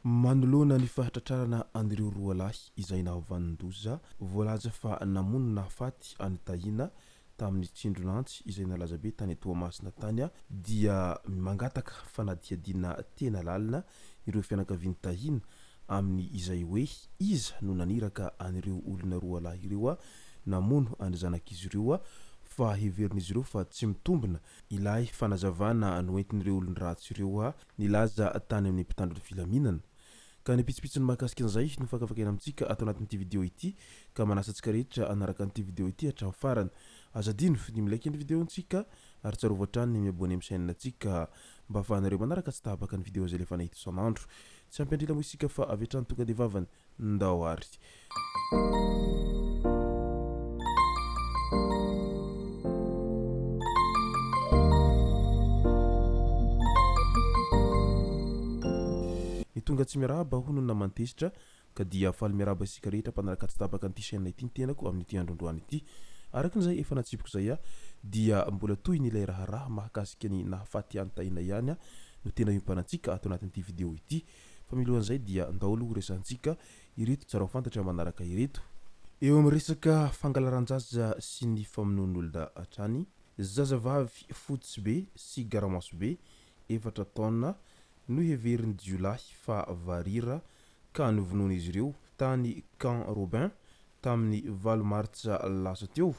Manoloana ny fahatratrarana an'ireo roa lahy izay nahavanon-doza voalaza fa namono nahafaty an'i Tahiana tamin'ny tsindron'antsy izay nalaza be tany Toamasina tany dia mangataka fanadihadiana tena lalina ireo fianakavian'i Tahiana amin'ny izay hoe iza no naniraka an'ireo olona roa lahy ireo namono an'ny zanak'izy ireo fa heverin'izy ireo fa tsy mitombina ilay fanazavana noentin'ireo olon-dratsy ireo nilaza tany amin'ny mpitandro ny filaminana. Ka ny pitsopitsony mahakasika an'izay no fakafakaina amintsika ato anatin'ity video ity ka manasa antsika rehetra hanaraka an'ity video ity hatramin'ny farany. Aza adino ny mi-like ny video-ntsika ary tsarovy hatrany ny mi-abonner amin'ny chaîne-ntsika mba ahafahanareo manaraka tsy tapaka ny video izay alefanay eto isan'andro. Tsy ampy andrila moa isika fa avy hatrany tonga dia vavany. Ndao ary. Ny tonga tsy miarahaba hono ny naman'i Tezitra ka dia faly miarahaba isika rehetra mpanaraka tsy tapaka an'ity chaîne ity ny tenako amin'ity andro androany ity. Araka ny izay efa natsipiko izay dia mbola tohiny ilay raharaha mahakasika ny nahafaty an'i Tahina ihany no tena iompanantsika ato anatin'ity video ity. Fa milohan'izay dia ndao aloha horesahantsika ireto tsara ho fantatra manaraka ireto. Eo amin'ny resaka fangalaran-jaza sy ny famonoan'olona hatrany, zazavavy fotsy be sy garamaso be efatra taona no heverin'ny jiolahy fa varira ka novonoin'izy ireo tany Camp Robin tamin'ny valo martsa lasa teo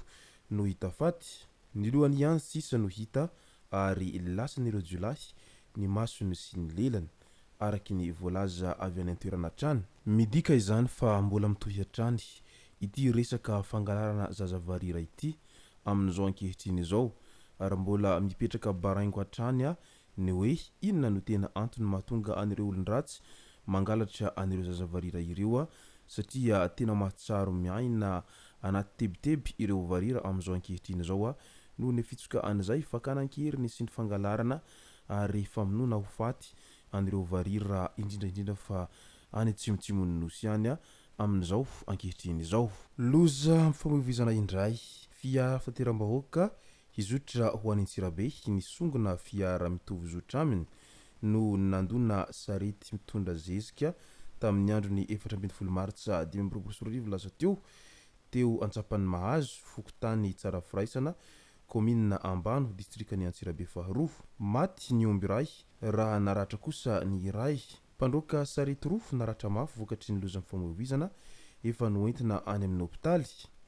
no hita faty. Ny lohany ihany sisa no hita ary lasan'ireo jiolahy ny masony sy ny lelany. araka ny voalaza avy any an-toerana hatrany. Midika izany fa mbola mitohy hatrany ity resaka fangalarana zaza varira ity amin'izao ankehitriny izao ary mbola mipetraka baraingo hatrany ny hoe inona no tena antony mahatonga an'ireo olon-dratsy mangalatra an'ireo zaza varira ireo satria tena mahatsiaro miaina anaty tebiteby ireo varira amin'izao ankehitriny izao noho ny fitsoka an'izay fakana an-keriny sy ny fangalarana ary famonoana ho faty an'ireo varira indrindra indrindra fa any atsimotsimon'ny Nosy any amin'izao ankehitriny izao. Loza mifamoivoizana indray, fiara fitateram-bahoaka hizotra ho any Antsirabe nisongona fiara mitovy zotra aminy no nandona sarety mitondra zezika tamin'ny andron'ny 14 martsa 2025 lasa teo, teo Antsampanimahazo, fokontany Tsarafiraisana, Kaominina Ambano, distrikan'i Antsirabe faharoa. Maty ny omby iray, raha naratra kosa ny iray. Mpandroaka sarety roa naratra mafy vokatry ny lozam-pifamoivoizana efa noentina any amin'ny hopitaly.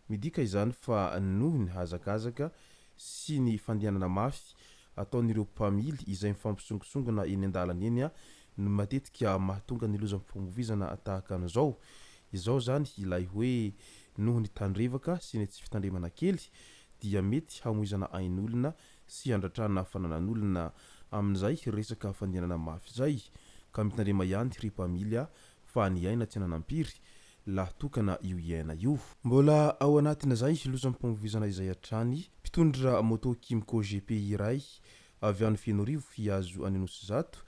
Midika izany fa noho ny hazakazaka sy ny fandehanana mafy ataon'ireo mpamily izay mifampisongosongona eny an-dalana eny no matetika mahatonga ny lozam-pifamoivoizana tahaka an'izao. Izao izany ilay hoe noho ny tandrevaka sy ny tsy fitandremana kely dia mety hamoizana ain'olona sy handratrana fananan'olona amin'izay resaka fandehanana mafy izay ka mitandrema ihany ry mpamily a fa ny aina tsy ananam-piry lahy tokana io iaina io. Mbola ao anatin'izay lozam-pamovoizana izay hatrany, mpitondra moto Kymco GP iray avy any Fenoarivo hihazo any Anosizato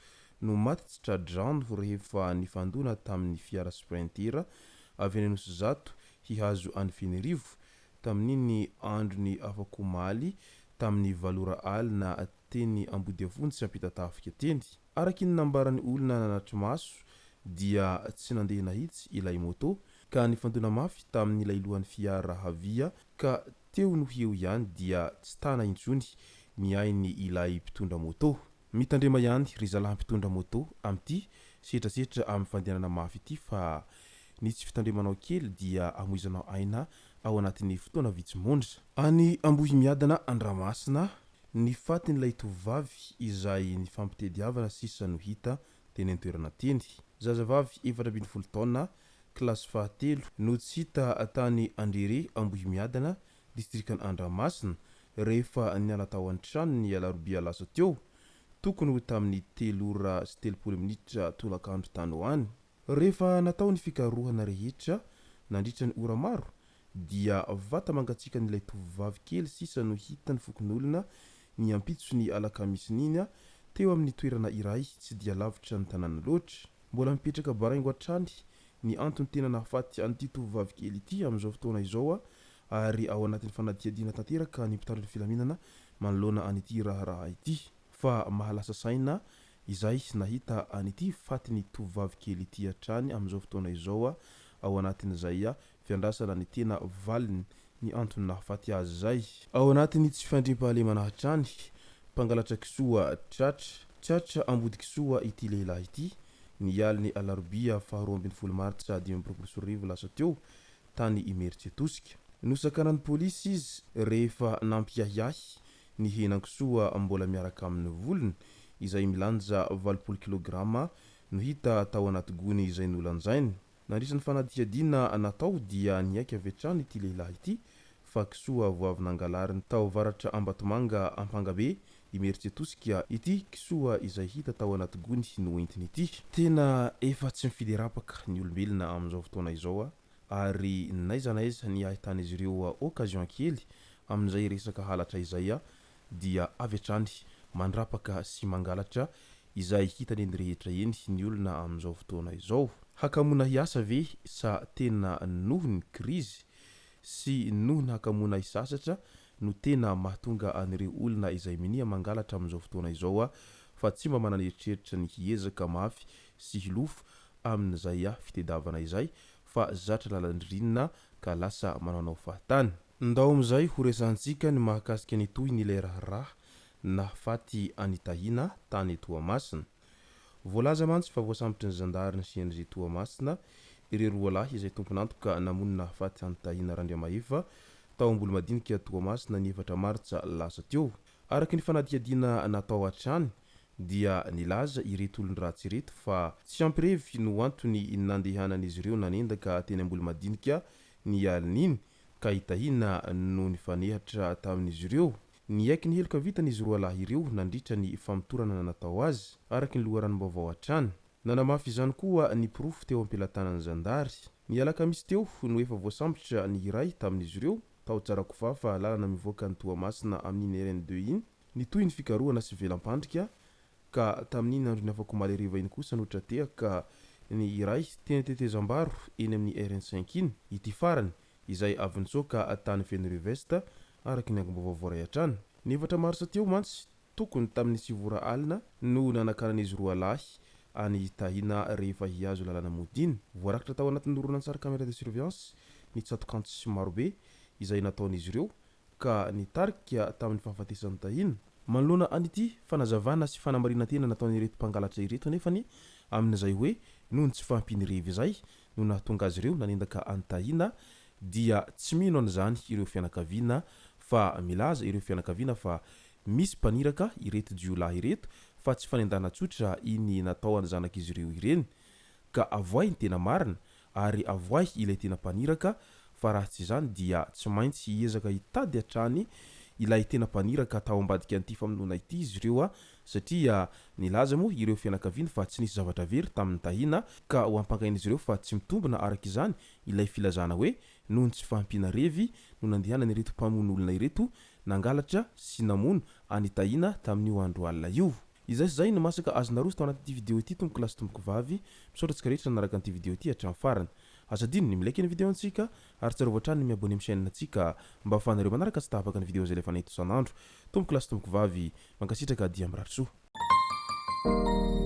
no maty tsy tra-drano rehefa nifandona tamin'ny fiara Sprinter avy any Anosizato hihazo any Fenerivo tamin'iny andron'ny afak'omaly tamin'ny valo ora alina teny Ambodiavonjy Ampitatafika teny. Araky ny nambaran'ny olona nanatri-maso dia tsy nandeha nahitsy ilay moto ka nifandona mafy tamin'ilay lohan'ny fiara havia ka teo noho eo ihany dia tsy tana intsony ny ainy ilay mpitondra moto. Mitandrema ihany ry zalahy mpitondra moto amin'ity setrasetra amin'ny fandehanana mafy ity fa ny tsy fitandremanao kely dia amoizanao aina ao anatin'ny fotoana vitsy monja. Any Ambohimiadana Andramasina, ny fatin'ilay tovovavy izay nifampitediavana sisa no hita teny an-toerana teny. Zazavavy 14 taona, kilasy fahatelo, no tsy hita tany Andrere Ambohimiadana, distrikan'Andramasina, rehefa niala tao an-tranony ny alarobia lasa teo, tokony ho tamin'ny telo ora sy 30 minitra tolakandro tany ho any. Rehefa natao ny fikarohana rehetra nandritra ny ora maro dia vata-mangatsiakan'ilay tovovavy kely sisa no hitan'ny fokonolona ny ampitson'ny alakamisin'iny teo amin'ny toerana iray tsy dia lavitra ny tanàna loatra. Mbola mipetraka baraingo hatrany ny antony tena nahafaty an'ity tovovavy kely ity amin'izao fotoana izao ary ao anatin'ny fanadihadiana tanteraka ny mpitandro ny filaminana manoloana an'ity raharaha ity. Fa mahalasa saina izay nahita an'ity fatin'ny tovovavy kely ity hatrany amin'izao fotoana izao ao anatin'izay fiandrasana ny tena valiny ny antony nahafaty azy izay. Ao anatin'ny tsy fandriampahalemana hatrany, mpangalatra kisoa tratra. Tratra ambody kisoa ity lehilahy ity ny alin'ny alarobia faha 12 martsa 2025 lasa teo tany Imerintsiatosika. Nosakanan'ny polisy izy rehefa nampiahiahy ny henan-kisoa mbola miaraka amin'ny volony izay milanja 80 kilograma no hita tao anaty gony izay nolanjainy. Nandritra ny fanadihadiana natao dia niaiky avy hatrany ity lehilahy ity fa kisoa vao avy nangalariny tao avaratra Ambatomanga Ampangabe Imerintsiatosika ity kisoa izay hita tao anaty gony noentiny ity. Tena efa tsy mifidy rapaka ny olombelona amin'izao fotoana izao ary n'aiza n'aiza ny ahitan'izy ireo occasion kely amin'izay resaka halatra izay dia avy hatrany mandrapaka sy mangalatra izay hitany eny rehetra eny ny olona amin'izao fotoana izao. Hakamoana hiasa ve sa tena noho ny krizy sy noho ny hakamoana hisasatra no tena mahatonga an'ireo olona izay minia mangalatra amin'izao fotoana izao fa tsy mba manana eritreritra ny hiezaka mafy sy hilofo amin'izay fitedavana izay fa zatra lalan-dririnina ka lasa manaonao fahatany. Ndao amin'izay ho resahantsika ny mahakasika ny tohin'ilay raharaha nahafaty an'i Tahina tany Toamasina. Voalaza mantsy fa voasambotry ny zandary ny CNG Toamasina ireo roa lahy izay tompon'antoka namono nahafaty an'i Tahina Randriamahefa tao Ambolomadinika Toamasina ny efatra martsa lasa teo. Araka ny fanadihadiana natao hatrany dia nilaza ireto olon-dratsy ireto fa tsy ampy revy no antony nandehanan'izy ireo nanendaka teny Ambolomadinika ny alin'iny ka i Tahina no nifanehatra tamin'izy ireo. Niaiky ny heloka vitany izy roa lahy ireo nandritra ny famotorana natao azy, araka ny loharanom-baovao hatrany. Nanamafy izany koa ny porofo teo am-pelatanan'ny zandary. Ny alakamisy teo no efa voasambotra ny iray tamin'izy ireo, tao Tsarakofafa, lalana mivoaka an'i Toamasina amin'iny RN deux iny. Nitohy ny fikarohana sy velam-pandrika ka tamin'iny andron'ny afakomaly hariva iny kosa no tra-tehaka ny iray teny Tetezambaro eny amin'ny RN cinq iny, ity farany izay avy nitsoaka tany Fenerive-Est, araka ny angom-baovao voaray hatrany. Ny efatra marsa teo mantsy, tokony tamin'ny sivy ora alina no nanakanan'izy roa lahy an'i Tahina rehefa hihazo lalana mody iny. Voarakitra tao anatin'ny horonantsary caméra de surveillance ny tsatok'antsy marobe izay nataon'izy ireo ka nitarika tamin'ny fahafatesan'i Tahina. Manoloana an'ity fanazavana sy fanamarinan-tena nataon'ireto mpangalatra ireto anefa ny amin'izay hoe noho ny tsy fahampian'ny revy izay no nahatonga azy ireo nanendaka an'i Tahina dia tsy mino an'izany ireo fianakaviana fa milaza ireo fianakaviana fa misy mpaniraka ireto jiolahy ireto fa tsy fanendahana tsotra iny natao an'ny zanak'izy ireo ireny ka avoahy ny tena marina ary avoahy ilay tena mpaniraka fa raha tsy izany dia tsy maintsy hiezaka hitady hatrany ilay tena mpaniraka tao ambadika an'ity famonoana ity izy ireo satria nilaza moa ireo fianakaviany fa tsy nisy zavatra very tamin'i Tahina ka ho ampangain'izy ireo fa tsy mitombina araka izany ilay filazana hoe noho ny tsy fahampiana revy no nandehanan'ireto mpamono olona ireto nangalatra sy namono an'i Tahina tamin'io andro alina io. Izay sy izay no masaka azo naroso tao anatin'ity video ity tompoko lahy sy tompoko vavy, misaotra antsika rehetra nanaraka an'ity video ity hatramin'ny farany. Aza adino ny mi-like ny video antsika ary tsarovy hatrany ny mi-abonner amin'ny chaîne antsika mba ahafahanareo manaraka tsy tapaka ny video izay alefanay eto isan'andro. Tompoko lahy sy tompoko vavy, mankasitraka dia mirary soa.